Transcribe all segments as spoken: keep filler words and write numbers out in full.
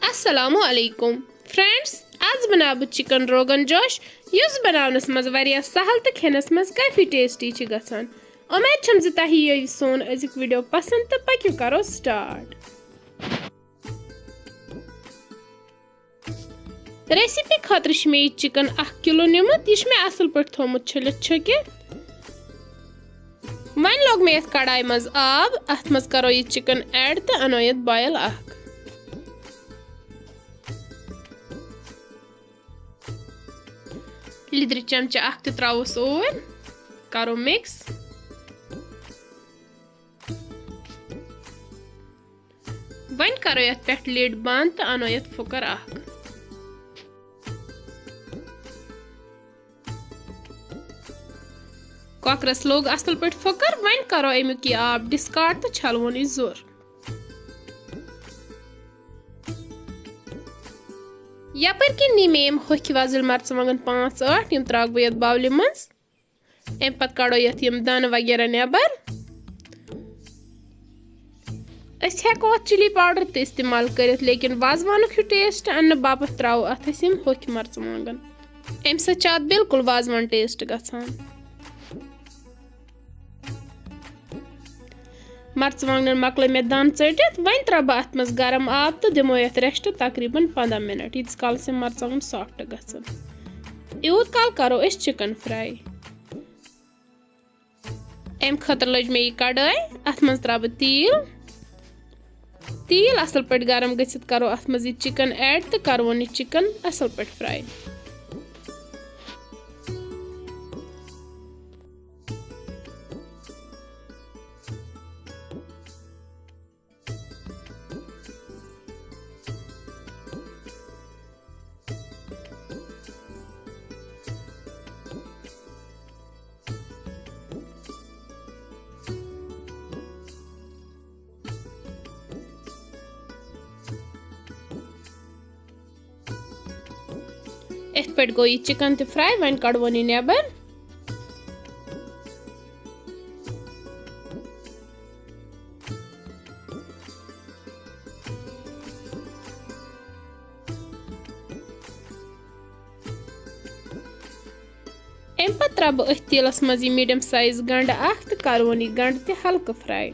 السلام علیکم فرینڈز، آز بناو بہٕ چکن روگن جوش، یُس بناونس منٛز واریاہ سہل تہٕ کھٮ۪نس منٛز کافی ٹیسٹی چھِ گژھان۔ اُمید چھم زِ تۄہہِ یِیو یہِ سون أزیُک ویڈیو پسند، تہٕ پٔکِو کرو سٹارٹ۔ ریسیپی خٲطرٕ چھُ مےٚ یہِ چکن اکھ کلو نیومُت۔ یہِ چھُ مےٚ اصل پٲٹھۍ تھومُت چھٔلِتھ چھُکِتھ۔ وۄنۍ لوگ مےٚ یتھ کڑایہِ منٛز آب۔ اتھ منٛز کرو یہِ چکن ایڈ تہٕ انو یتھ بویل اکھ۔ لیدرِ چمچہٕ اکھ تہِ تراووس اوٗرۍ، کرو مِکس۔ وۄنۍ کرو یتھ پٮ۪ٹھ لِڈ بند تہٕ انو یتھ پھُکر اکھ۔ کۄکرس لوٚگ اصل پٲٹھۍ پھُکر۔ وۄنۍ کرو امیُک یہِ آب ڈسکارڈ تہٕ چھلوُن یہِ زوٚر۔ یپٲرۍ کِنۍ نی مےٚ یِم ہوٚکھۍ وۄزٕلۍ مرژٕوانٛگن پانٛژھ ٲٹھ، یِم ترٛاوٕ بہٕ یتھ باولہِ منٛز۔ امہِ پتہٕ کڑو یتھ یِم دانہٕ وغیرہ نٮ۪بر۔ أسۍ ہٮ۪کو اتھ چِلی پاوڈر تہِ استعمال کٔرِتھ، لیکن وازوانُک ہیوٗ ٹیسٹ اننہٕ باپتھ ترٛاوو اتھ أسۍ یِم ہوٚکھۍ مرژٕوانٛگن۔ امہِ سۭتۍ چھُ اتھ بالکل وازوان ٹیسٹ گژھان۔ مرژٕوانٛگنن مۄکلٲے مےٚ دَنٛد ژٔٹِتھ۔ وۄنۍ ترٛاوٕ بہٕ اَتھ منٛز گرم آب تہٕ دِمو یَتھ rest تقریباً پنٛداہ minute، ییٖتِس کالَس یِم مرژٕوانٛگن soft گژھن۔ یوٗت کال کرو أسۍ chicken fry۔ اَمہِ خٲطرٕ لٔج مےٚ یہِ کڑٲے، اَتھ منٛز ترٛاوٕ بہٕ تیٖل۔ تیٖل اَصٕل پٲٹھۍ گرم گٔژھِتھ کرو اَتھ منٛز یہِ chicken add تہٕ کروُن یہِ chicken اَصٕل پٲٹھۍ fry۔ یِتھ پٲٹھۍ گوٚو یہِ chicken تہِ fry، وۄنۍ کڑوون یہِ نٮ۪بر۔ اَمہِ پتہٕ ترٛاوٕ بہٕ أتھۍ تیٖلَس منٛز یہِ medium size گنٛڈٕ اکھ تہٕ کروُن یہِ گنٛڈٕ تہِ ہلکہٕ fry۔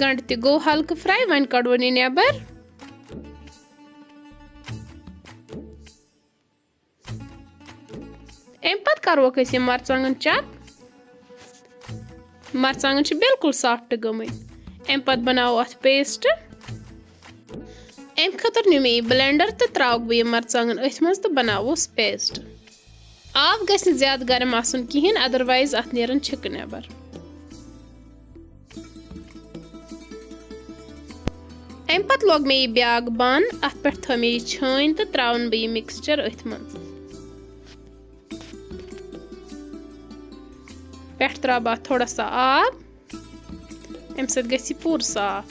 گنڈٕ تہِ گوٚو ہلکہٕ fry، وۄنۍ کڑوون یہِ نٮ۪بر۔ اَمہِ پتہٕ کروکھ أسۍ یِم مرژٕوانٛگن check۔ مرژٕوانٛگن چھِ بالکل soft گٔمٕتۍ۔ اَمہِ پتہٕ بناوو اَتھ paste۔ اَمہِ خٲطرٕ نیوٗ مےٚ یہِ blender تہٕ ترٛاوَکھ بہٕ یہِ مرژٕوانٛگن أتھۍ منٛز تہٕ بناووس paste۔ آب گژھِ نہٕ زیادٕ گرم آسُن کِہیٖنۍ، otherwise اَتھ نیرَن چھِکہٕ نٮ۪بر۔ اَمہِ پتہٕ لوگ مےٚ یہِ بیٛاکھ بان، اَتھ پٮ۪ٹھ تھٲو مےٚ یہِ چھٲنۍ تہٕ ترٛاوَن بہٕ یہِ mixture أتھۍ منٛز۔ پٮ۪ٹھٕ ترٛاوٕ بہٕ اَتھ تھوڑا سا آب، اَمہِ سۭتۍ گژھِ یہِ پوٗرٕ صاف۔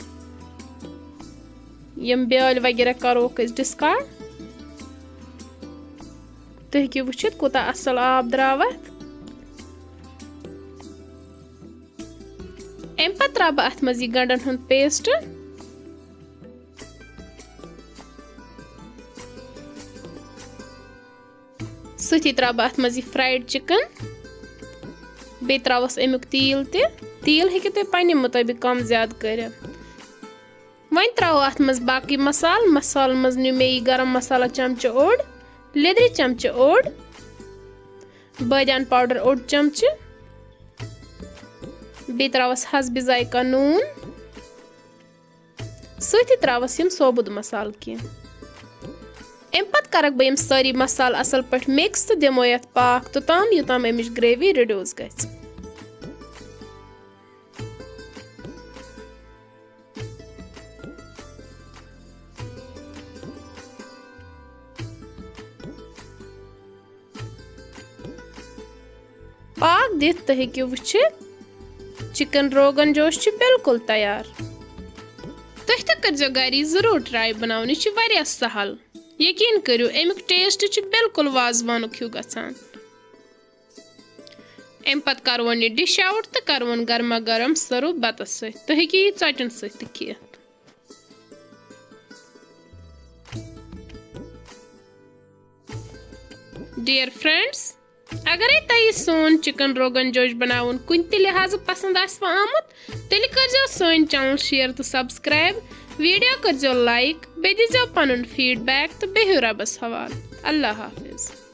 یِم بیٛٲلۍ وغیرہ کَروکھ أسۍ discard۔ تُہۍ ہیٚکِو وٕچھِتھ کوٗتاہ اَصٕل آب درٛاو اَتھ۔ اَمہِ پَتہٕ ترٛاوٕ بہٕ اَتھ منٛز یہِ گنٛڈَن ہُنٛد paste۔ سۭتی ترٛاوٕ بہٕ اَتھ منٛز یہِ fried chicken۔ بیٚیہِ ترٛاوَس اَمیُک تیٖل تہِ۔ تیٖل ہیٚکِو تُہۍ پنٛنہِ مُطٲبِق کَم زیادٕ کٔرِتھ۔ وۄنۍ ترٛاوو اَتھ منٛز باقٕے مصالہٕ۔ مصالہٕ منٛز نیوٗ مےٚ یہِ گرم مصالہ چمچہٕ اوٚڑ، لیٚدرِ چمچہٕ اوٚڑ، بٲدیان powder اوٚڑ چمچہٕ، بیٚیہِ ترٛاوَس حسبِ ذائقہ نوٗن، سۭتی ترٛاوَس یِم ثوبوٗت مصالہٕ کینٛہہ۔ اَمہِ پَتہٕ کَرَکھ بہٕ یِم سٲری مصالہٕ اَصٕل پٲٹھۍ mix تہٕ دِمو یَتھ پاکھ توٚتام، یوٚتام اَمِچ gravy reduce گژھِ۔ پاکھ دِتھ تُہۍ ہیٚکِو وٕچھِتھ، چکن روغن جوش چھُ بالکل تیار۔ تُہۍ تہِ کٔرزیٚو گرِ یہِ ضروٗر ٹراے بناوُن، یہِ چھُ واریاہ سہل۔ یقین کٔرِو، اَمیُک ٹیسٹ چھُ بالکل وازوانُک ہیوٗ گژھان۔ اَمہِ پتہٕ کروُن یہِ ڈش آوُٹ تہٕ کروُن گرما گرم سرو بتس سۭتۍ۔ تُہۍ ہیٚکِو یہِ ژۄچن سۭتۍ تہِ کھٮ۪تھ۔ ڈیئر فرینڈز، اگرے تۄہہِ سون چکن روغن جوش بناوُن کُنہِ تہِ لحاظہٕ پسند آسہِ وۄنۍ آمُت، تیٚلہِ کٔرزیٚو سٲنۍ چینل شیئر تہٕ سبسکرائب، ویڈیو کٔرزیٚو لائک، بیٚیہِ دیٖزیٚو پنُن فیڈ بیک تہٕ بِہِو ربس حوالہٕ۔ اللہ حافظ۔